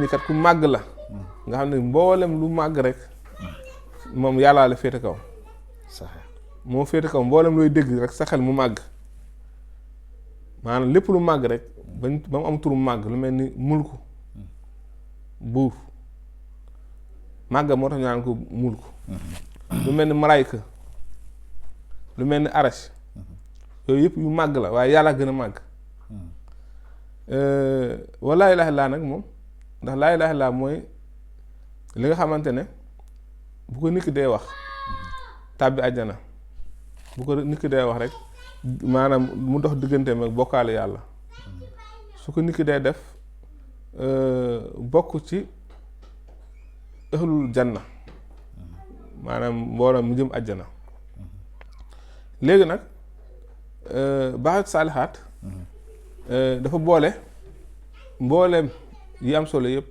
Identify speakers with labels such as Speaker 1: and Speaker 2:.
Speaker 1: ni kat ku màgg la nga xam ne mboolem lu màgg rek moom yàllaa la féete kaw
Speaker 2: sax
Speaker 1: moo féete kaw mboolem looy dégg rek sa xel mu màgg maanaam lépp lu màgg rek ba mu am turu màgg lu mel ni mulku buur màgg moo tax ñu naan ko mulku lu mel ni malaayka lu mel ni arash yooyu yëpp yu màgg la waaye yàlla gën a màgg wa laa ilaaha illallaah nag moom ndax laa ilaaha illallaah mooy li nga xamante ne bu ko nit ki dee wax tàbbi àjjana bu ko nit ki dee wax rek maanaam mu dox digganteem ak bokkaale yàlla su ko nit ki dee def bokk ci ahlul janna maanaam mbooloo mu jëm àjjana léegi nag baaxat saalihaat dafa boole mbooleem yi am solo yëpp